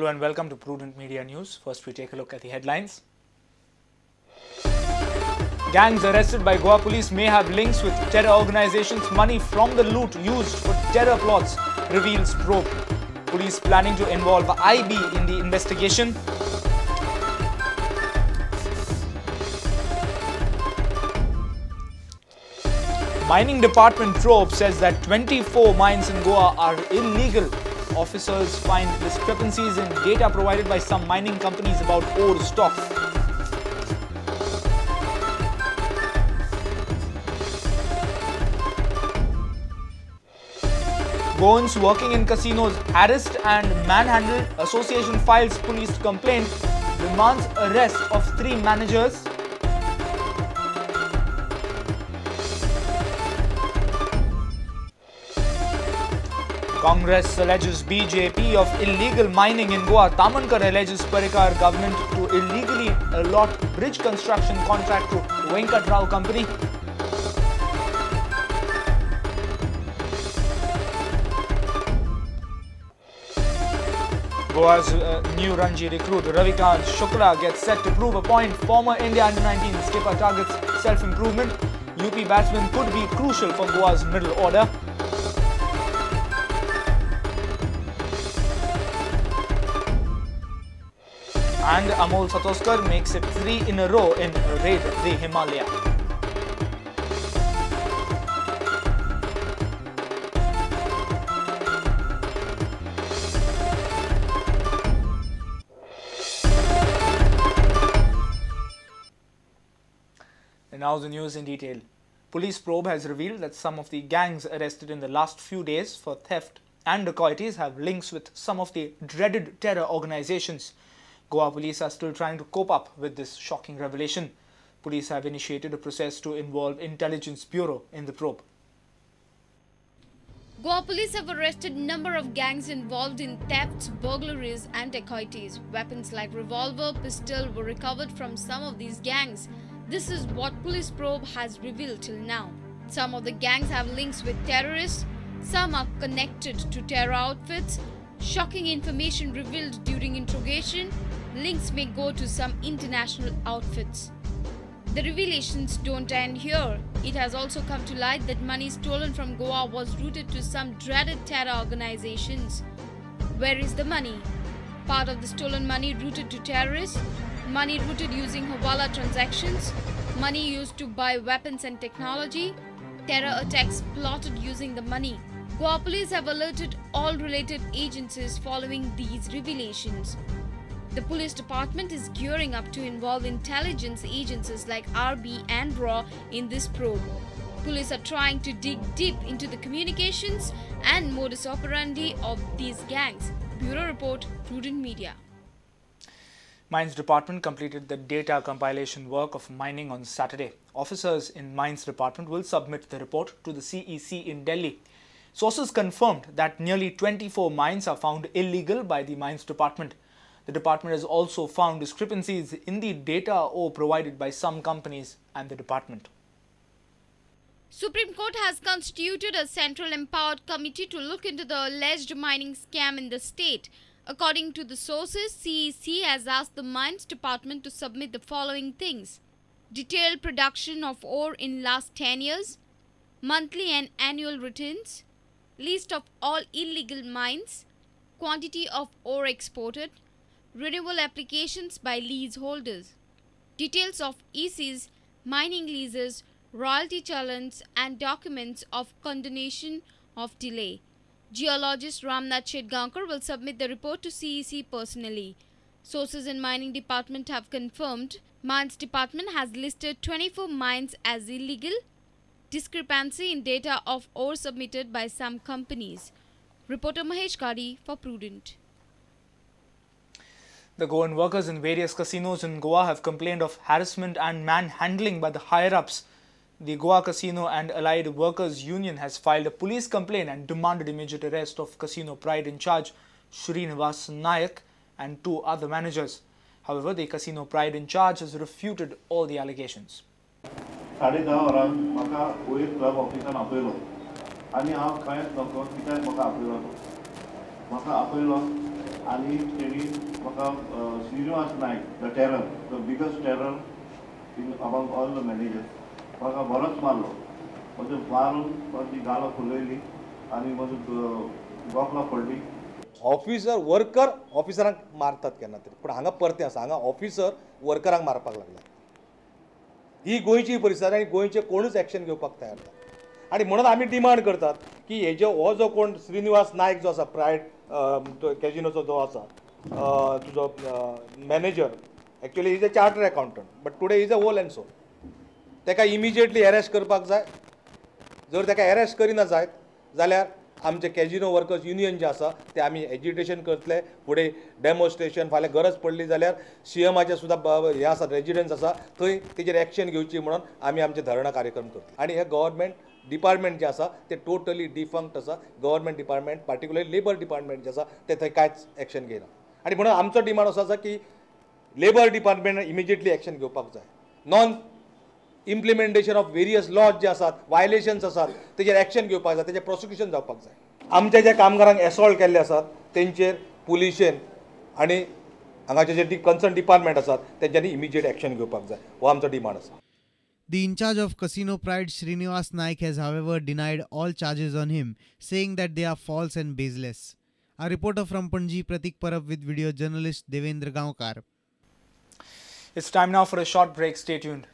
Hello and welcome to Prudent Media News. First we take a look at the headlines. Gangs arrested by Goa police may have links with terror organizations. Money from the loot used for terror plots reveals probe. Police planning to involve IB in the investigation. Mining Department probe says that 24 mines in Goa are illegal. Officers find discrepancies in data provided by some mining companies about ore stock. Goans working in casinos harassed and manhandled. Association files police complaint, demands arrest of 3 managers. Congress alleges BJP of illegal mining in Goa. Tamankar alleges Parrikar government to illegally allot bridge construction contract to Venkat Rao company. Goa's new Ranji recruit Ravikant Shukla gets set to prove a point. Former India Under-19 skipper targets self-improvement. UP batsman could be crucial for Goa's middle order. And Amol Satoskar makes it 3 in a row in Raid the Himalaya. And now the news in detail. Police probe has revealed that some of the gangs arrested in the last few days for theft and dacoities have links with some of the dreaded terror organizations. Goa police are still trying to cope up with this shocking revelation. Police have initiated a process to involve Intelligence Bureau in the probe. Goa police have arrested a number of gangs involved in thefts, burglaries and dacoities. Weapons like revolver, pistol were recovered from some of these gangs. This is what police probe has revealed till now. Some of the gangs have links with terrorists, some are connected to terror outfits. Shocking information revealed during interrogation, links may go to some international outfits. The revelations don't end here. It has also come to light that money stolen from Goa was routed to some dreaded terror organizations. Where is the money? Part of the stolen money routed to terrorists, money routed using Hawala transactions, money used to buy weapons and technology, terror attacks plotted using the money. Goa police have alerted all related agencies following these revelations. The police department is gearing up to involve intelligence agencies like RB and RAW in this probe. Police are trying to dig deep into the communications and modus operandi of these gangs. Bureau Report, Prudent Media. Mines Department completed the data compilation work of mining on Saturday. Officers in Mines Department will submit the report to the CEC in Delhi. Sources confirmed that nearly 24 mines are found illegal by the Mines Department. The department has also found discrepancies in the data or provided by some companies and the department. Supreme Court has constituted a central empowered committee to look into the alleged mining scam in the state. According to the sources, CEC has asked the Mines Department to submit the following things: detailed production of ore in last 10 years, monthly and annual returns, list of all illegal mines, quantity of ore exported, renewal applications by leaseholders, details of ECs, mining leases, royalty challans and documents of condonation of delay. Geologist Ramnath Shetgaonkar will submit the report to CEC personally. Sources in Mining Department have confirmed Mines Department has listed 24 mines as illegal. Discrepancy in data of ore submitted by some companies. Reporter Mahesh Kadi for Prudent. The Goan workers in various casinos in Goa have complained of harassment and manhandling by the higher-ups. The Goa Casino and Allied Workers Union has filed a police complaint and demanded immediate arrest of Casino Pride in charge Srinivas Nayak and 2 other managers. However, the Casino Pride in charge has refuted all the allegations. 10:30 वरां म्हाका वयर club ऑफिसान आपयलो आनी हांव कांयच नको कित्याक म्हाका आपयलो, म्हाका आपयलो आनी तेणी म्हाका Srinivas Naik, the terror, the biggest terror in among all the managers, म्हाका बरोच मारलो. म्हजो मारून म्हजी गालां फुलयली आनी म्हजो गोकलां पडली. ऑफिसर वर्कर ऑफिसरांक मारतात केन्ना तरी, पूण हांगा परतें आसा, हांगा ऑफिसर वर्करांक मारपाक लागला. ही गोंयची परिस्थिती आनी गोंयचे कोणूच एक्शन घेवपाक तयार ना. आनी म्हणून आमी डिमांड करतात की हेजे हो जो कोण श्रीनिवास नायक जो आसा प्रायड कॅजिनोचो जो आसा तुजो manager, actually is a chartered accountant but today is a whole and sole, ताका इमिजिएटली एरेस्ट करपाक जाय. जर ताका एरेस्ट करिना जायत जाल्यार आमचे कॅजिनो वर्कर्स युनियन जे आसा ते आमी एजिटेशन करतले, फुडें डेमॉन्स्ट्रेशन, फाल्यां गरज पडली जाल्यार सीएमाचे सुद्दां हें आसा, रेजिडन्स आसा थंय तेजेर एक्शन घेवची म्हणून आमी आमचे धरणां कार्यक्रम करतले. आनी हे गव्हर्मेंट डिपार्टमेंट जे आसा ते टोटली डिफंक्ट आसा. Government department particularly labour department जे आसा ते थंय कांयच एक्शन घेयना. आनी म्हणून आमचो डिमांड असो आसा की लेबर डिपार्टमेंटान इमिजिएटली एक्शन घेवपाक जाय. Non implementation of various laws जे आसात, वायलेशन्स आसात तेजेर एक्शन घेवपाक जाय, तेजेर प्रोसिक्युशन जावपाक जाय. आमच्या ज्या कामगारांक एसॉल्ट केल्ले आसात तेंचेर पुलिशेन आनी हांगाचे जे कन्सर्न डिपार्टमेंट आसात तेंच्यांनी इमिजिएट एक्शन घेवपाक जाय, हो आमचो डिमांड आसा. The in charge of Casino Pride, Srinivas Naik, has however denied all charges on him, saying that they are false and baseless. Our reporter from Panaji, Pratik Parab, with video journalist Devendra Gaonkar. It's time now for a short break. Stay tuned.